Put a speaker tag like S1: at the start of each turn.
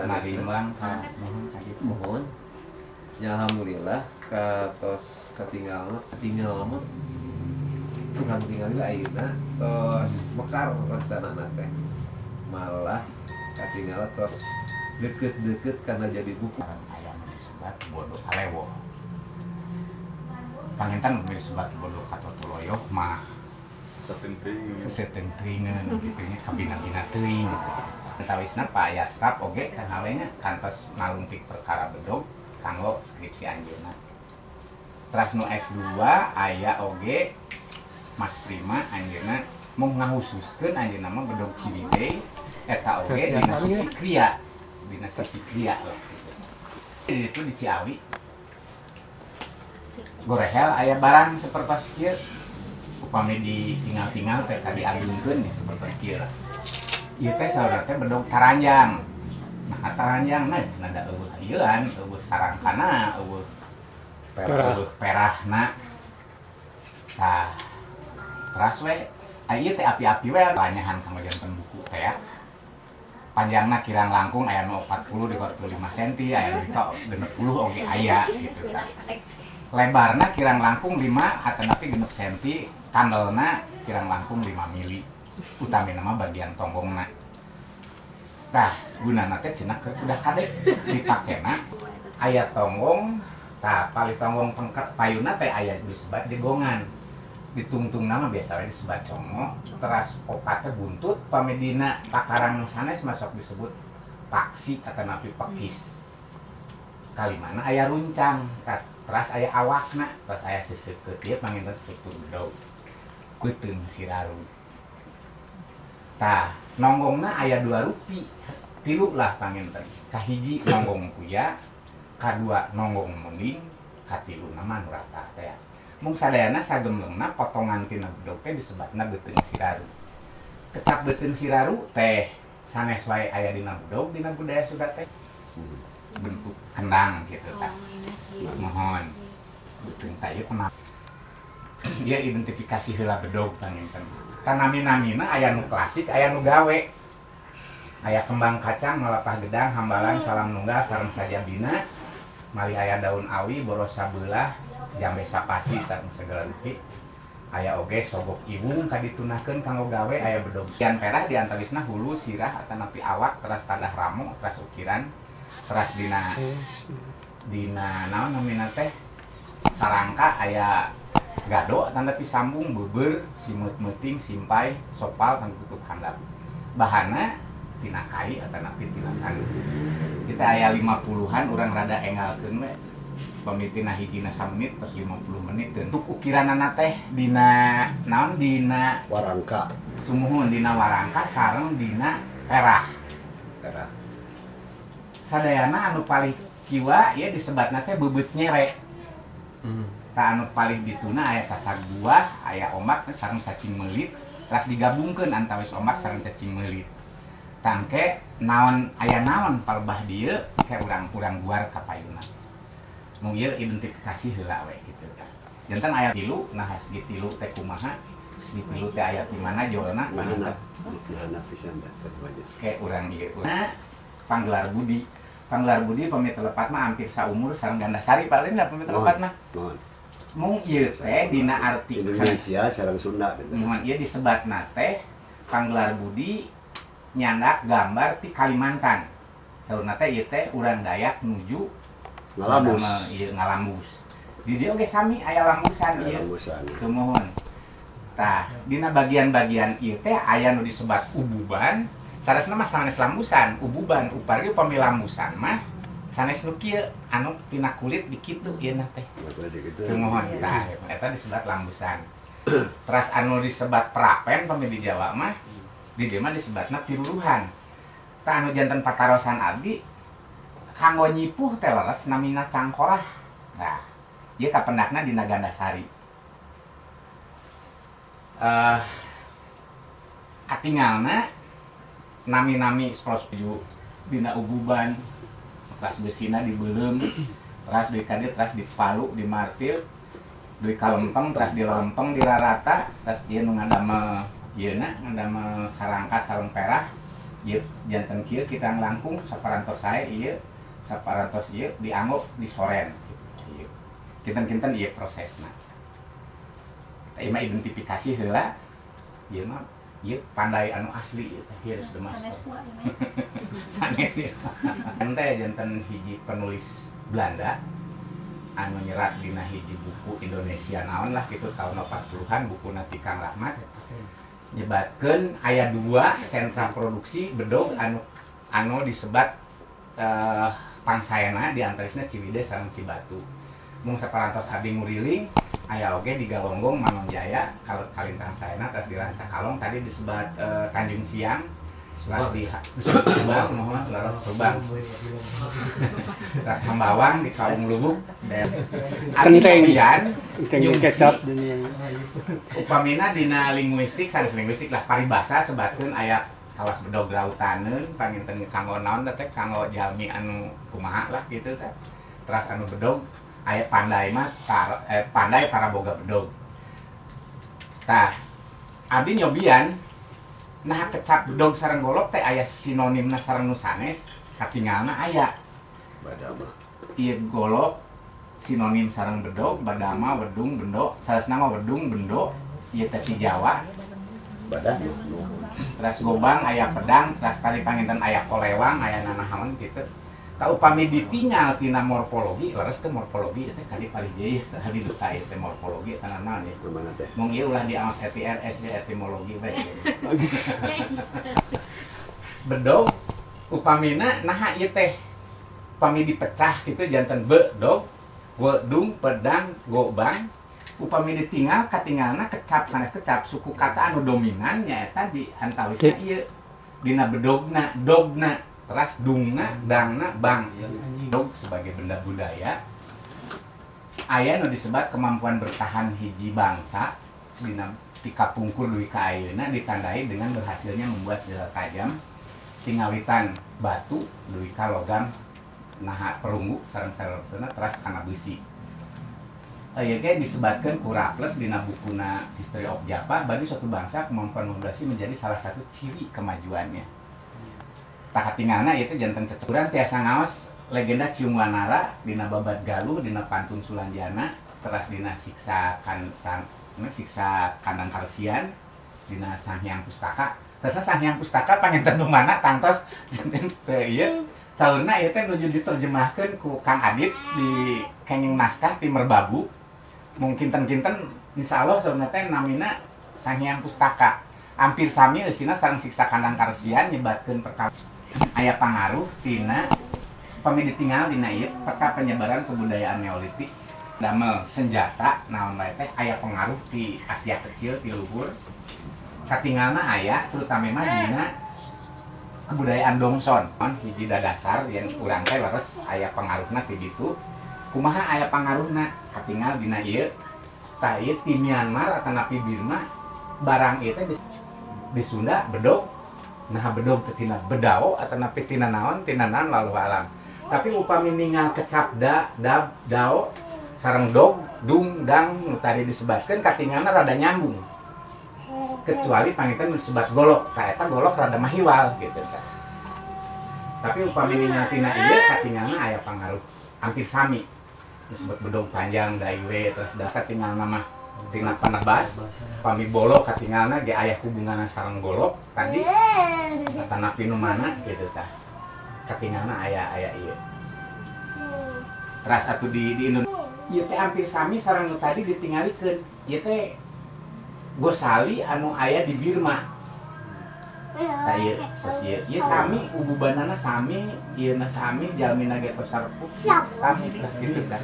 S1: Narimbang ka mohon tadi.
S2: Mohon ya, alhamdulillah katos katinggal tinggal mah kurang tinggal ayeuna tos mekar rencana teh, malah katinggal tos deket-deket karena jadi buku.
S1: Aya nu disebat bodo kalewo. Panginten disebut bodo katotuloyo mah
S3: sateung-teuing.
S1: Seseteung-teuingeun gitu nya, kabina-bina teuing gitu. Antawisna Pak Yasrap oge kan nya kantos nalungtik perkara bedog kanggo skripsi anjeunna. Teras nu S2 aya oge Mas Prima, anjeunna mau ngahususkeun anjeunna mah bedog Ciwidey eta oge dina sisi kriya, dina sisi kriya lah gitu. Itu di Ciawi gorehel aya barang sepertos kieu, upami ditinggal-tinggal teh tadi agungkeun ya sepertos kieu lah. Ieu teh saudara teh bedog taranjang. Nah, taranjang nah cenah da euweuh ieuan, euweuh sarangkana, euweuh
S4: Perah.
S1: Euweuh perahna. Tah, teras we ieu teh api-api we lanyahan kanggo janten buku teh ya. Panjangna kirang langkung aya nu 40 di 45 cm, aya nu di 60 oge aya gitu tah. Lebarna kirang langkung 5 atanapi 6 cm, kandelna kirang langkung 5 mili, utamina mah bagian tonggongna. Tah, gunana teh cenah keur kuda kade dipakena aya tonggong. Tah, palih tonggong pengker payuna teh aya disebat jegongan, ditungtung nama biasa we disebat congo. Teras opat teh buntut, pamedina pakarang nu sanes masuk disebut paksi atanapi pekis. Kalimana aya runcang. Tah, teras aya awakna, teras aya seuseukkeut. Ieu panginten struktur bedog beuteung siraru. Tah, nonggongna aya dua rupi, tilu lah panginten. Kahiji nonggong kuya, kadua nonggong munding, katilu nama nu rata teh. Mung sadayana sagemblengna potongan tina bedog teh disebatna beuteung siraru. Kecap beuteung siraru teh sanes wae aya dina bedog, dina budaya Sunda teh bentuk kendang gitu tah. Mohon beuteung tah ieu kenapa dia identifikasi heula bedog panginten. Tanami-namina aya nu klasik, aya nu gawe. Aya kembang kacang, malapah gedang, hambalan, salam nunggal, sareng sajabina, mali aya daun awi, boros sabelah, jambe sapasi sareng segala rupi. Aya oge sogok iwung kaditunakeun kanggo gawe, aya bedog. Yan perah di antawisna hulu, sirah, atanapi awak, teras tadah ramo, teras ukiran, teras dina dina naon namina teh sarangka aya gado tanda sambung, beber, simeut meuting, simpai, sopal, tanda tutup handap. Bahana tina kai atanapi tina tanu. Kita aya 50-an, urang rada engalkeun we. Pami tina hijina samenit tos 50 menit. Untuk ukiranana teh dina naon, dina
S4: warangka.
S1: Sumuhun, dina warangka sareng dina perah.
S4: Perah.
S1: Sadayana anu paling kiwa ya disebatna teh bebeut nyere. Tah, anu paling dituna aya cacag buah, aya ombak sareng cacing meulit, teras digabungkeun antawis ombak sareng cacing meulit. Tangke naon aya naon palebah dieu ke urang-urang guar ka payuna. Mung ieu identifikasi heula we kitu tah. Janten aya tilu, nah segi tilu teh kumaha? Segi tilu teh aya di mana jolna?
S4: Mana mana pisan dah semuanya.
S1: Kayak urang ieu. Nah, Panggelar Budi. Panggelar Budi pami telepat mah hampir saumur sareng Gandasari paling lah pami telepat mah.
S4: Mohon.
S1: Mung ieu teh dina arti
S4: Indonesia sareng Sunda gitu.
S1: Mohon, ieu disebatna teh Panggelar Budi nyandak gambar ti Kalimantan. Saurna teh ieu teh urang Dayak nuju
S4: Ngalamus.
S1: Ieu ngalambus. Di dieu oge sami aya lambusan ieu.
S4: Ngalambusan.
S1: Sumuhun. Tah, dina bagian-bagian ieu teh aya nu disebat ububan, saresna mah sanes lambusan, ububan upar ge upami lambusan mah sanes nu kieu anu tina kulit dikitu ieu na teh.
S4: Gitu.
S1: Sumuhun. Tah, eta disebat lambusan. Teras anu disebat prapen pami di Jawa mah, di dieu mah disebatna piruruhan. Tah, anu janten patarosan abdi kanggo nyipuh teh leres namina cangkorah. Nah, ieu kapendakna dina Gandasari. Katingalna nami-nami sekolah dina ububan, teras besina dibeuleum, teras deui ka dieu, teras dipalu, dimartil deui ka lempeng, teras di lempeng dirarata, teras ieu nu ngadamel ieuna ngadamel sarangka sareng perah. Ieu janten kieu kita nglangkung saparantos sae ieu saparantos ieu dianggo disoren gitu. Ieu. Kinten-kinten ieu prosesna. Tah ieu mah identifikasi heula. Ieu mah ieu pandai anu asli ieu teh, here's the master. Sanes ya. Ente janten hiji penulis Belanda anu nyerat dina hiji buku Indonesia naon lah gitu tahun 40-an buku ti Kang Rahmat nyebatkeun aya dua sentra produksi bedog anu anu disebat pangsaena di antawisna Ciwidey sareng Cibatu. Mung saparantos abdi nguriling aya oge di Galonggong Manonjaya kalau kalintang saena terus di Rancakalong tadi disebat Tanjung Siang terus di Subang mohon leres Subang terus Hambawang di Kaung Lubuk dan
S5: Kenteng.
S1: Kenteng
S5: kecap
S1: upamina dina linguistik sanes linguistik lah paribasa sebatkeun aya kawas bedog rautaneun panginten kanggo naon teh kanggo jalmi anu kumaha lah gitu teh teras anu bedog aya pandai mah pandai para boga bedog tah abdi nyobian nah kecap bedog sareng golok teh aya sinonimna sareng nu sanes katingalna aya
S4: Badama.
S1: Ieu golok sinonim sareng bedog badama wedung bendo sanesna mah wedung bendo ieu teh ti Jawa.
S4: Badah.
S1: Teras gobang aya pedang teras tali panginten aya kolewang aya nanahaon gitu. Tah upami ditinggal tina morfologi leres teh morfologi teh kali palih deui tadi duka ieu teh morfologi eta naon ya.
S4: Kumaha teh?
S1: Mung ieu ulah diaos ETRS ya etimologi bae. Bedog upamina naha ieu teh upami dipecah itu janten bedog wedung pedang gobang upami ditinggal katingalna kecap sanes kecap suku kata anu dominan nyaeta di antawisna ieu dina bedogna dogna teras dungna dangna bang. Dog sebagai benda budaya aya nu disebat kemampuan bertahan hiji bangsa dina tikapungkur dugi ka ayeuna ditandai dengan berhasilnya membuat senjata tajam tingawitan batu dugi ka logam naha perunggu sareng sareng teras kana besi. Ieu ge disebatkeun ku Raffles dina bukuna History of Java bagi suatu bangsa kemampuan membersih menjadi salah satu ciri kemajuannya. Tah katingalna ieu teh janten cecepuran tiasa ngaos legenda Ciung Wanara dina Babad Galuh dina Pantun Sulanjana teras dina Siksa kan sang, Siksa Kandang Karsian dina Sanghyang Pustaka. Terus Sanghyang Pustaka panginten nu mana tangtos janten teu ieu saurna ieu teh nuju diterjemahkeun ku Kang Adit di kenging naskah ti Merbabu. Mungkin kinten-kinten insyaallah saurna teh namina Sanghyang Pustaka. Hampir sami eusina sareng Siksa Kandang Karsian nyebatkeun perkara aya pangaruh tina pami ditinggal dina ieu peta penyebaran kebudayaan Neolitik damel senjata naon wae teh aya pengaruh ti Asia Kecil ti luhur katingalna aya terutama mah dina kebudayaan Dongson hiji dadasar yang urang teh leres aya pengaruhna ti ditu kumaha aya pangaruhna katingal dina ieu tah ieu ti Myanmar atanapi Birma barang ieu teh di Sunda bedog nah bedog teh tina bedao atanapi tina naon lalu alam tapi upami ningal kecap da dab dao sareng dog dung dang nu tadi disebatkeun katingalna rada nyambung kecuali panginten disebat golok ka eta golok rada mahiwal gitu tah tapi upami ningal tina ieu katingalna aya pangaruh hampir sami disebut bedog panjang daiwe terus da katingalna mah tina panebas pami bolok katingalna ge aya hubunganna sareng golok tadi atanapi nu mana gitu tah katingalna aya aya ieu teras atuh di Indonesia ieu teh hampir sami sareng nu tadi ditingalikeun ieu teh gosali anu aya di Birma tah ieu ieu ieu sami ububanana sami ieu na sami jalmina ge tos sarepuk sami lah kitu tah.